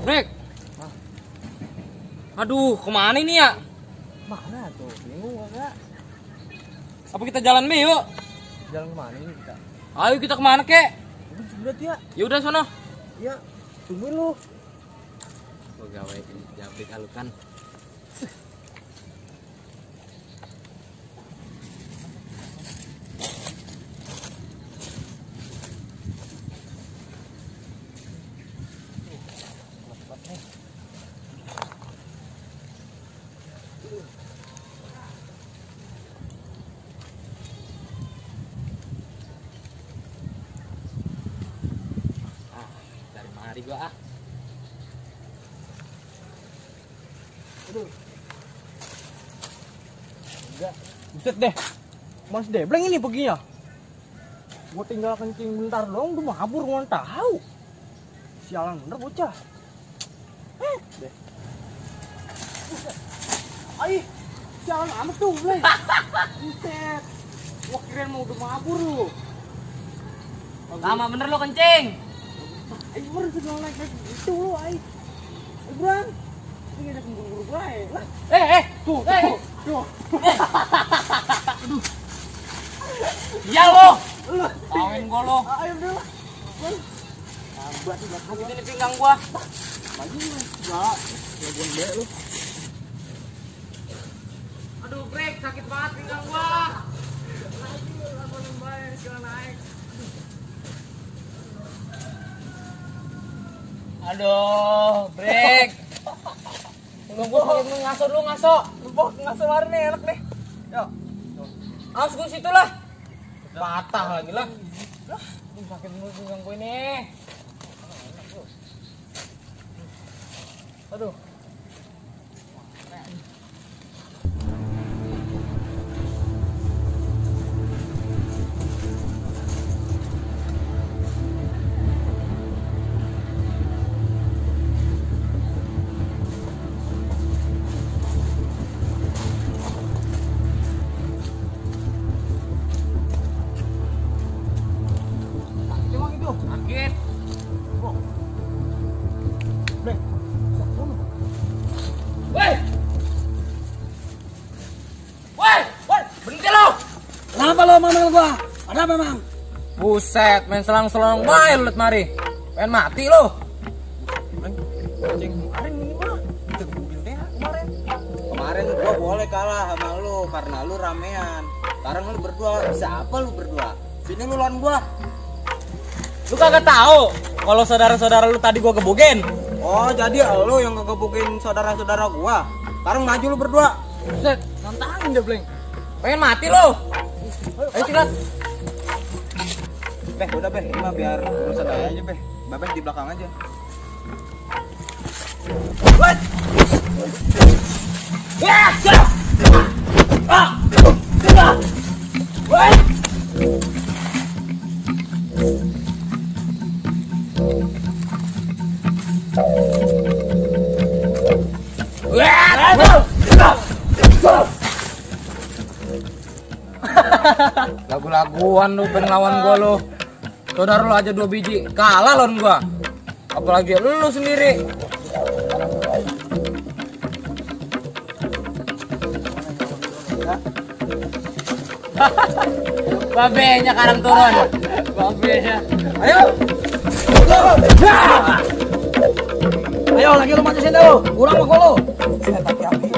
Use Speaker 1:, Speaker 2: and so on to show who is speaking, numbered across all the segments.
Speaker 1: Brek. Aduh, kemana ini ya?
Speaker 2: Mana tuh? Bingung enggak?
Speaker 1: Apa kita jalan be yuk?
Speaker 2: Jalan kemana ini kita?
Speaker 1: Ayo kita kemana kek?
Speaker 2: Udah jebret ya?
Speaker 1: Ya udah sono.
Speaker 2: Ya, tungguin lu.
Speaker 1: Gua gawe jabrik alukan. Dari gua ah.
Speaker 2: Aduh. Enggak. Buset deh. Mas Debleng ini perginya. Gua tinggal kencing bentar doang udah mabur gua tahu. Sialan bener bocah. Deh. Buset. Ai. Sialan amat tuh, Bleng. Buset. Gua kirain mau udah mabur lu.
Speaker 1: Lama bener lo kencing.
Speaker 2: Ayo baru sudah naik itu lu, ay. Bran. Ini ada buru-buru bae. Tuh. Aduh.
Speaker 1: Iya lo.
Speaker 2: Lu.
Speaker 1: Tawin gua lo.
Speaker 2: Ayo udah lah. Tambah sih enggak
Speaker 1: Sakit ini pinggang gua.
Speaker 2: Maju lu. Enggak. Laguan bae lu.
Speaker 1: Aduh, Brek, sakit banget pinggang gua.
Speaker 2: Laguan bae, jangan naik.
Speaker 1: Aduh, Brek. Tunggu sakit lu ngaso dulu ngaso.
Speaker 2: Ngaso lari nih enak nih. Yuk.
Speaker 1: Awas gua situ lah. Patah lagi lah. Aduh, sakit banget pinggang gua ini.
Speaker 2: Aduh. Emang itu?
Speaker 1: Sakit.
Speaker 2: Bro. Bleng.
Speaker 1: Woi. Woi, berhenti lo.
Speaker 2: Kenapa lo manggil gua? Ada apa emang?
Speaker 1: Buset, main selang-selang bae lu liat mari. Pengen mati lo.
Speaker 2: Anjing kemarin ini mah kita gebukin teh kemarin.
Speaker 3: Kemarin gua boleh kalah sama lu karena lu ramean. Sekarang lu berdua, bisa apa lu berdua? Sini lu lawan gua.
Speaker 1: Lu kagak tahu kalau saudara-saudara lu tadi gua gebukin.
Speaker 3: Oh, jadi lu yang ngegebukin saudara-saudara gua. Sekarang maju lu berdua.
Speaker 1: Buset,
Speaker 2: Nantangin deh, Bleng.
Speaker 1: pengen mati lo. Ayo silat.
Speaker 3: Beh, udah beh, ini mah biar urusan aja beh. Babeh di belakang aja.
Speaker 1: What? Ya, siap. What? Lagu-laguan lu pengen lawan gua lu. Saudara lu aja 2 biji, kalah lawan gua. Apalagi lu sendiri. Babenya sekarang turun. Babenya. Ayo.
Speaker 2: Ayo lagi lu maju sini lu. Kurang mah gua lu. Sini tapi api.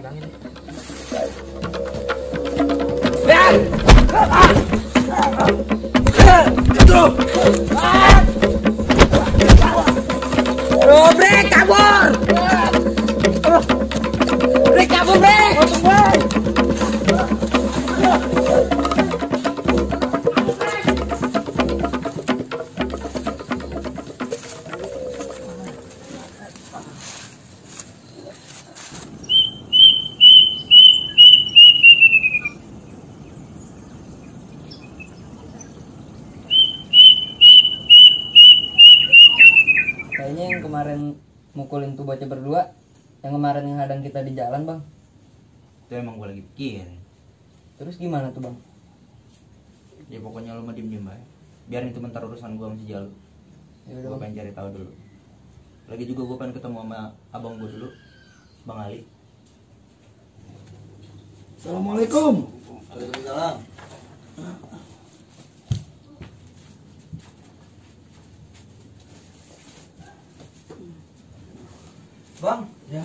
Speaker 1: pegangin. Bro, brek kabur. Brek kabur, brek.
Speaker 4: Kayaknya yang kemarin mukulin tuh bocah berdua, yang kemarin menghadang kita di jalan, Bang.
Speaker 3: Itu emang gue lagi pikir.
Speaker 4: Terus gimana tuh, Bang?
Speaker 3: Ya pokoknya lu mah diem baik. Biarin itu bentar urusan gue sama si Jalu.
Speaker 4: Ya udah,
Speaker 3: Gue
Speaker 4: Bang.
Speaker 3: pengen cari tahu dulu. Lagi juga gue pengen ketemu sama abang gue dulu, Bang Ali.
Speaker 5: Assalamualaikum.
Speaker 3: Waalaikumsalam. Bang,
Speaker 5: Ya,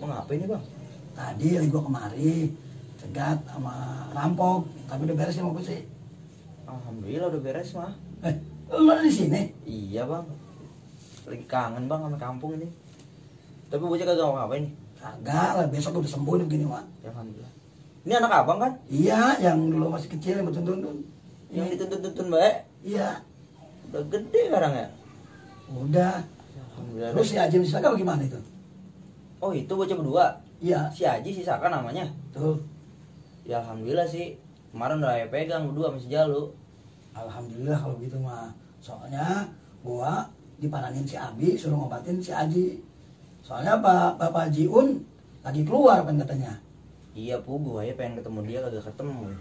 Speaker 3: mau ngapain nih bang?
Speaker 5: tadi lagi gua kemari cegat sama rampok, tapi udah beres sama polisi.
Speaker 3: Alhamdulillah udah beres mah.
Speaker 5: Lu ada di sini?
Speaker 3: Iya bang, lagi kangen bang sama kampung ini. Tapi bocah kagak mau ngapain nih?
Speaker 5: Kagak lah, besok gua udah sembuh nih begini, Mak.
Speaker 3: Ya, alhamdulillah. Ini anak abang kan?
Speaker 5: Iya, yang dulu masih kecil yang bertuntun.
Speaker 3: Yang dituntun-tuntun baik.
Speaker 5: Iya,
Speaker 3: Udah gede sekarang ya?
Speaker 5: udah.
Speaker 3: Alhamdulillah.
Speaker 5: Terus si Ajim si Saka bagaimana itu?
Speaker 3: Oh itu bocah berdua?
Speaker 5: Iya,
Speaker 3: Si Aji, si Saka namanya?
Speaker 5: tuh.
Speaker 3: Ya alhamdulillah sih. Kemarin udah ayah pegang berdua sama si Jalu.
Speaker 5: Alhamdulillah kalau gitu mah. Soalnya gua diparanin si Abi suruh ngobatin si Aji. Soalnya Bapak Jiun lagi keluar kan katanya.
Speaker 3: Iya pu, gue ya pengen ketemu dia kagak ketemu.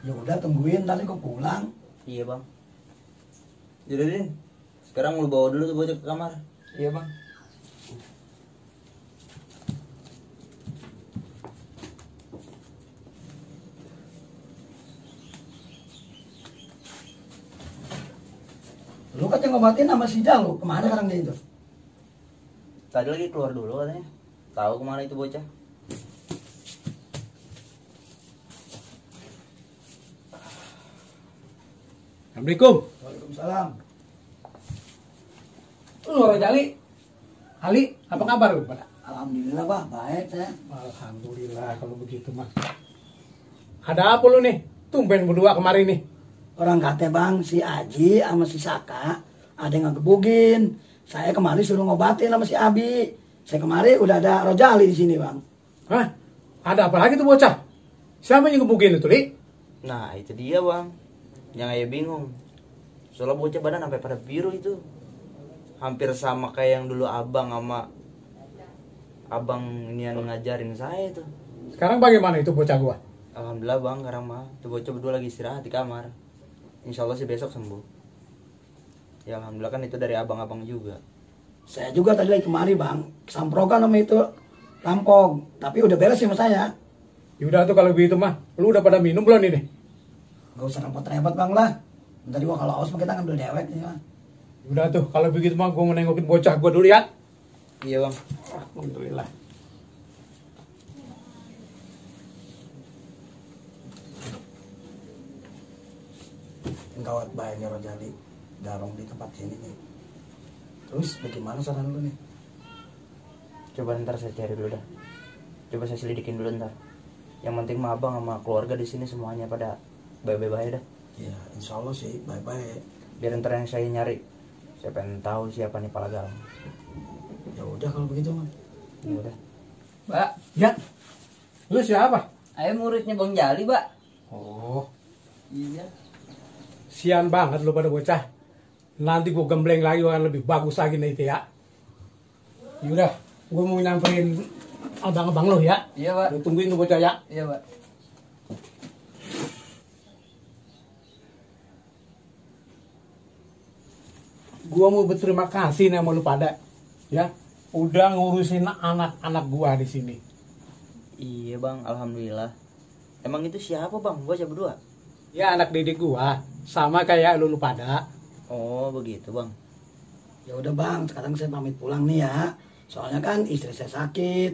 Speaker 5: Ya udah tungguin tadi gua pulang.
Speaker 3: Iya bang. Jadi Din, sekarang lu bawa dulu tuh bocah ke kamar.
Speaker 4: Iya, Bang.
Speaker 5: Lu kan yang ngobatin sama si Jalu, kemana sekarang dia itu?
Speaker 3: Tadi lagi keluar dulu katanya. Tahu kemana itu bocah?
Speaker 2: Assalamualaikum.
Speaker 5: Waalaikumsalam.
Speaker 2: Lu orang Jali. Ali, apa kabar lu pada?
Speaker 5: Alhamdulillah Pak, baik saya.
Speaker 2: Alhamdulillah kalau begitu mah. Ada apa lu nih? Tumben berdua kemarin nih.
Speaker 5: Orang kata bang, si Aji sama si Saka ada yang ngegebugin. Saya kemarin suruh ngobatin sama si Abi. Saya kemarin udah ada Rojali di sini bang.
Speaker 2: Hah? Ada apa lagi tuh bocah? Siapa yang ngebukin itu, Li?
Speaker 3: Nah itu dia bang. Yang ayah bingung. Soalnya bocah badan sampai pada biru itu. Hampir sama kayak yang dulu abang sama abang ini yang ngajarin saya tuh.
Speaker 2: Sekarang bagaimana itu bocah gua?
Speaker 3: Alhamdulillah bang, sekarang mah tuh bocah berdua lagi istirahat di kamar. Insya Allah sih besok sembuh. Ya alhamdulillah kan itu dari abang-abang juga.
Speaker 5: Saya juga tadi lagi kemari bang, kesamprokan sama itu rampok. Tapi udah beres sih sama saya.
Speaker 2: Yaudah tuh kalau begitu mah, lu udah pada minum belum ini?
Speaker 5: Gak usah repot-repot bang lah. Bentar juga kalau haus mah kita ngambil dewek nih bang.
Speaker 2: Udah tuh kalau begitu mah gua mau nengokin bocah gua dulu ya.
Speaker 3: Iya bang.
Speaker 2: Alhamdulillah.
Speaker 5: Gawat bayarnya Rojali darong di tempat sini nih. Terus bagaimana saran lu nih?
Speaker 3: Coba ntar saya cari dulu dah. Coba saya selidikin dulu ntar. Yang penting mah abang sama keluarga di sini semuanya pada baik-baik dah.
Speaker 5: Ya insya Allah sih baik-baik.
Speaker 3: Biar ntar yang saya nyari. Saya pengen tahu siapa nih Pala Galang.
Speaker 5: Ya udah kalau begitu mah.
Speaker 3: Ya udah.
Speaker 4: Mbak,
Speaker 2: Ya. Lu siapa?
Speaker 4: ayo muridnya Bang Jali, Mbak.
Speaker 2: Oh,
Speaker 4: Iya.
Speaker 2: sian banget lu pada bocah. Nanti gua gembleng lagi akan lebih bagus lagi nih itu ya. Yaudah, gua mau nyamperin abang-abang lu ya.
Speaker 4: Iya, Pak.
Speaker 2: Lu tungguin tuh bocah ya.
Speaker 4: Iya, Pak.
Speaker 2: Gua mau berterima kasih nih sama lu pada. Ya, udah ngurusin anak-anak gua di sini.
Speaker 3: Iya bang, alhamdulillah. Emang itu siapa bang? Bocah berdua?
Speaker 2: Ya anak didik gua, sama kayak lu pada.
Speaker 3: Oh begitu bang.
Speaker 5: Ya udah bang, sekarang saya pamit pulang nih ya. Soalnya kan istri saya sakit,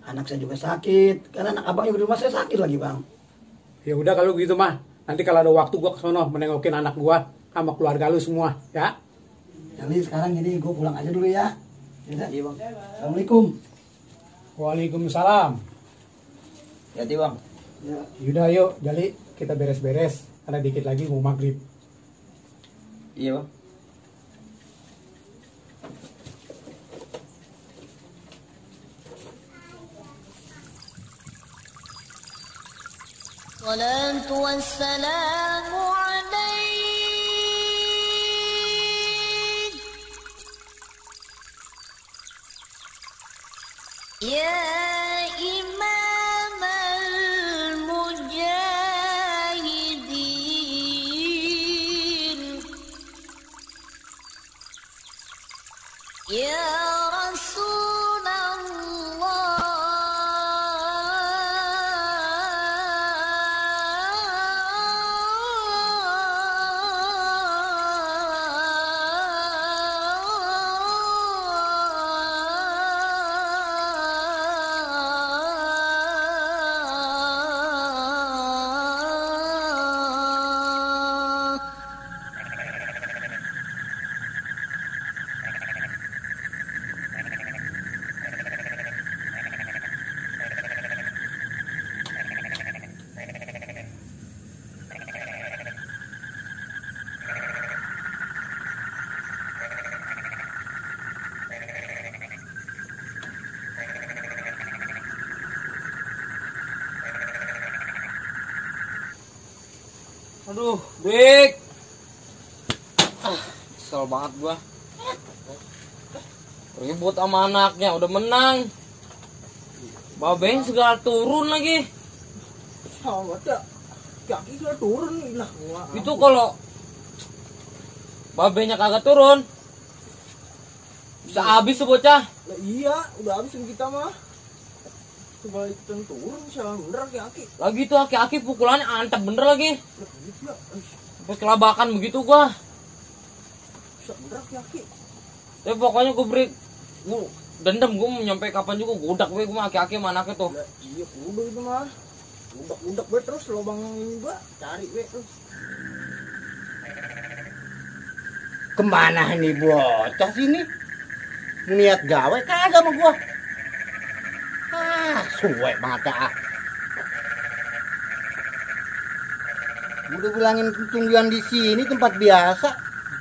Speaker 5: anak saya juga sakit, karena anak abang juga di rumah saya sakit lagi bang.
Speaker 6: Ya udah kalau gitu mah, nanti kalau ada waktu gua kesono menengokin anak gua sama keluarga lu semua, ya.
Speaker 5: Jadi sekarang ini gue pulang aja dulu ya.
Speaker 3: Iya bang.
Speaker 5: Assalamualaikum.
Speaker 6: Waalaikumsalam.
Speaker 3: Hati bang.
Speaker 5: Ya.
Speaker 6: Yaudah yuk, Jali kita beres-beres. Karena dikit lagi mau maghrib.
Speaker 3: Iya bang.
Speaker 7: الصلاة والسلام عليك يا إمام المجاهدين يا رسول الله
Speaker 1: Aduh, Dik. Kesel banget gua. Ribut sama anaknya, udah menang. Babenya segala turun lagi.
Speaker 2: Sahabat ya. Kaki sudah turun lah.
Speaker 1: Itu kalau babenya kagak turun, bisa habis tuh bocah.
Speaker 2: Lah iya, udah habisin kita mah. Sebalik ikutan turun, salah bener kaki.
Speaker 1: Lagi tuh aki-aki pukulannya antep bener lagi.
Speaker 2: Lah gitu ya.
Speaker 1: Sampai kelabakan begitu gua.
Speaker 2: Bisa bener kaki.
Speaker 1: Ya pokoknya gua dendam, gua mau nyampe kapan juga godak gue gua aki-aki sama anaknya tuh.
Speaker 2: Lah iya kudu itu mah. Udak be terus lubang ini gua cari be terus.
Speaker 8: Kemana nih bocah sini? Niat gawe kagak sama gua. Suwe banget ah. Udah bilangin tungguan di sini tempat biasa.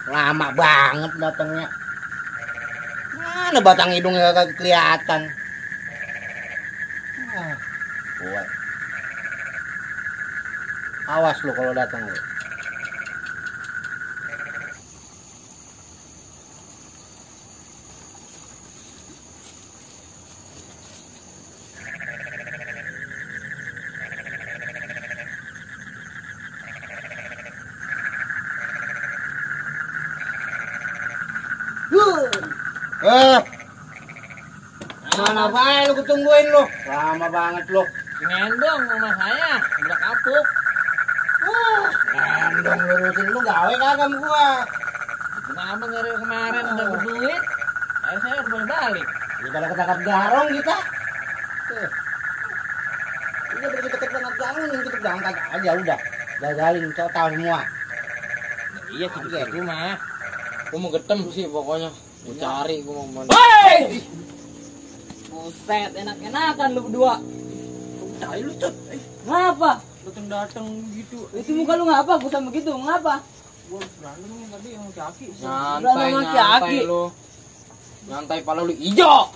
Speaker 8: Lama banget datangnya. Mana batang hidungnya kagak kelihatan. Suwe. Awas lo kalau datang lo. Mana apaan lu ketungguin lu? Lama banget lu.
Speaker 1: Ngendong sama saya, udah kapuk.
Speaker 8: Ngendong lurusin lu gawe kagak sama gua.
Speaker 1: Kenapa ngeri kemarin udah berduit? Ayo saya harus balik.
Speaker 8: Daripada ketangkap garong kita. Ini begitu ketangkap garong, yang kita berangkat aja udah. Gagalin, total semua.
Speaker 1: Iya sih gitu mah. Gua mau getem sih pokoknya. Gua cari, gua mau.
Speaker 4: Hei! Buset, enak-enakan lu berdua.
Speaker 2: Tai lu cut.
Speaker 4: Ngapa?
Speaker 2: Datang gitu.
Speaker 4: Itu muka lu ngapa? Busam begitu, ngapa?
Speaker 2: Gua berantem nih tadi yang kaki.
Speaker 1: Nyantai,
Speaker 4: Sama
Speaker 1: nyantai
Speaker 4: aki-aki.
Speaker 1: lu. Nyantai pala lu ijo.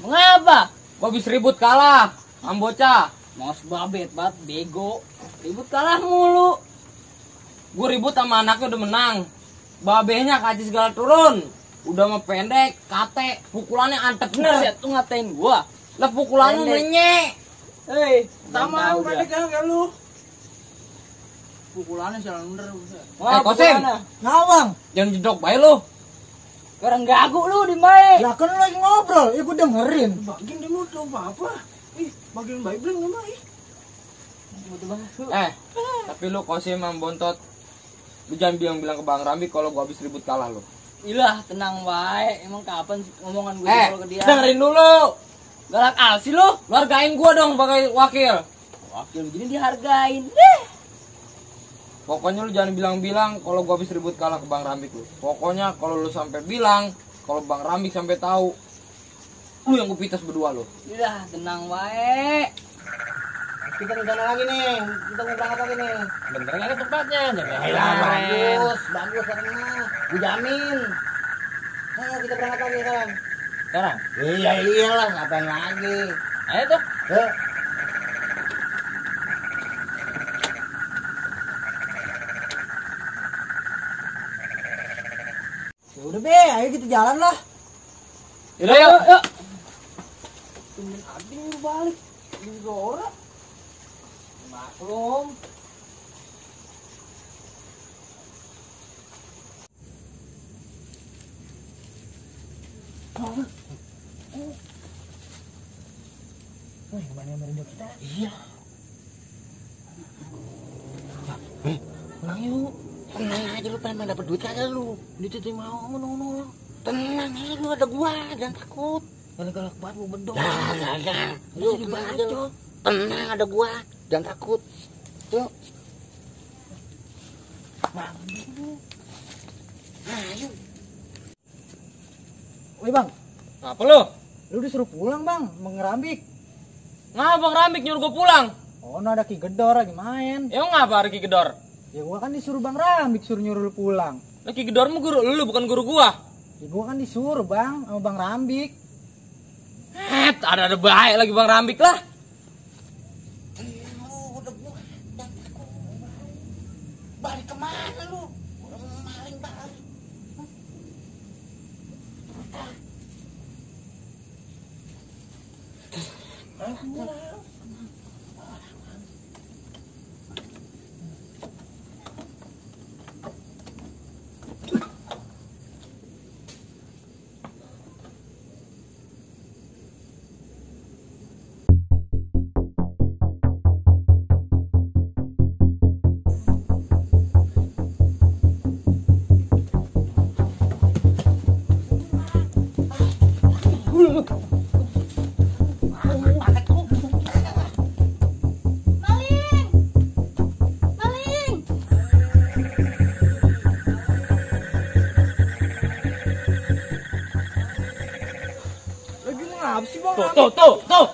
Speaker 4: Mengapa?
Speaker 1: Gua habis ribut kalah sama bocah.
Speaker 4: Mos babet banget, bego. Ribut kalah mulu.
Speaker 1: Gua ribut sama anaknya udah menang. Babehnya kacis segala turun. Udah mah pendek, kate, pukulannya antep bener.
Speaker 4: Buset, lu ngatain gua.
Speaker 1: Lah pukulan lu
Speaker 4: Pendek.
Speaker 1: menyek.
Speaker 4: Hei,
Speaker 2: Sama
Speaker 4: tahu
Speaker 2: pendek
Speaker 4: dah.
Speaker 2: kan lu. Pukulannya salah bener buset.
Speaker 4: Wah,
Speaker 1: Kosim.
Speaker 4: gimana?
Speaker 2: Ngawang.
Speaker 1: Jangan jedok bae lu.
Speaker 4: Orang gagu lu di baik.
Speaker 2: Lah kan lu lagi ngobrol, ya gua dengerin. Bagian dia mau tahu apa? Ih, bagian baik bilang enggak ih.
Speaker 1: Tapi lu Kosim sama Bontot, lu jangan bilang-bilang ke Bang Rambi kalau gua habis ribut kalah lu.
Speaker 4: Ilah, tenang wae. Emang kapan sih ngomongan gue kalau ke dia?
Speaker 1: Dengerin dulu.
Speaker 4: Galak al sih lu.
Speaker 1: Lu hargain gua dong sebagai wakil.
Speaker 4: Wakil begini dihargain. Deh.
Speaker 1: Pokoknya lu jangan bilang-bilang kalau gua habis ribut kalah ke Bang Rambik lu. Pokoknya kalau lu sampai bilang, kalau Bang Rambik sampai tahu, lu yang gua pites berdua lu.
Speaker 4: Ilah, tenang wae.
Speaker 8: Kita rencana lagi nih. Kita mau berangkat lagi nih.
Speaker 1: Bener nggak tempatnya?
Speaker 8: Bagus karena gue jamin. Ayo kita berangkat lagi sekarang.
Speaker 1: Sekarang?
Speaker 8: Iya iyalah, ngapain lagi?
Speaker 1: Ayo tuh.
Speaker 8: Yuk. Ya udah be, ayo kita jalan lah.
Speaker 1: Yaudah yuk.
Speaker 8: Tungguin Abi nih balik. Ini Zora. Maklum. Gimana yang merindu kita? Iya. Tenang yuk. Tenang aja lu, pengen dapat duit aja lu. Duit itu mau menolong. Tenang aja lu, ada gua, jangan takut. Galak-galak banget lu bedok. Jangan. Yuk, tenang aja lu. Tenang, ada gua, jangan takut. Yuk. Ayo. Woi bang,
Speaker 1: Apa lu?
Speaker 8: lu disuruh pulang bang, mengerambik.
Speaker 1: Ngapa Bang Rambik nyuruh gua pulang?
Speaker 8: Oh, no, ada Ki Gedor lagi main.
Speaker 1: Ya ngapa Riki Gedor?
Speaker 8: Ya gua kan disuruh bang Rambik suruh nyuruh lu pulang.
Speaker 1: Riki Gedor mu guru lu bukan guru gua.
Speaker 8: Ya gua kan disuruh bang sama bang Rambik.
Speaker 1: Ada baik lagi Bang Rambik lah.
Speaker 8: Balik kemana lu? Udah maling balik.
Speaker 2: Apa sih bang?
Speaker 1: Tuh.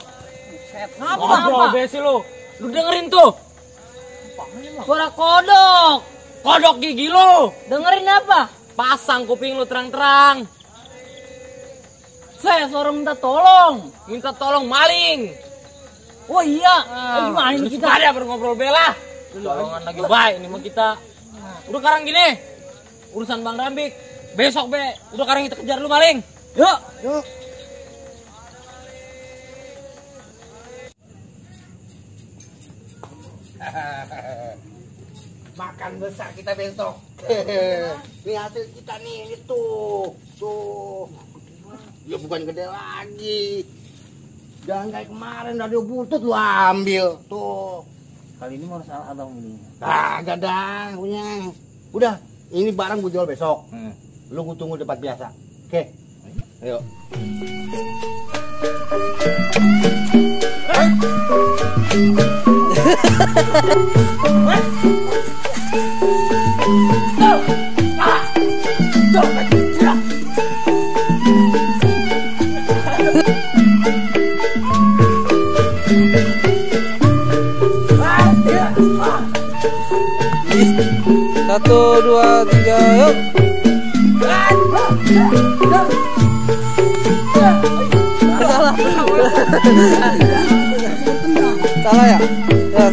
Speaker 1: Ngapa besi lu? Lu dengerin tuh.
Speaker 4: Suara kodok.
Speaker 1: Kodok gigi lu.
Speaker 4: Dengerin apa?
Speaker 1: Pasang kuping lu terang-terang.
Speaker 4: Saya suara minta tolong.
Speaker 1: Minta tolong maling.
Speaker 4: Oh iya, lagi maling kita.
Speaker 1: Ada berngobrol bela. Tolongan lagi baik ini mah kita. Udah sekarang gini. Urusan Bang Rambik. Besok be. Udah sekarang kita kejar lu maling. Yuk.
Speaker 8: Yuk.
Speaker 5: Makan besar kita besok. Ini hasil kita nih, itu. Tuh. Ya bukan gede lagi. Jangan kayak kemarin radio butut lu ambil. Tuh.
Speaker 4: Kali ini mau salah abang ini.
Speaker 5: Kagak dah punya. Udah, ini barang gue jual besok. Lu gue tunggu tempat biasa. Oke. Ayo.
Speaker 4: Satu, dua, tiga, yuk. Salah. Salah ya? Ya,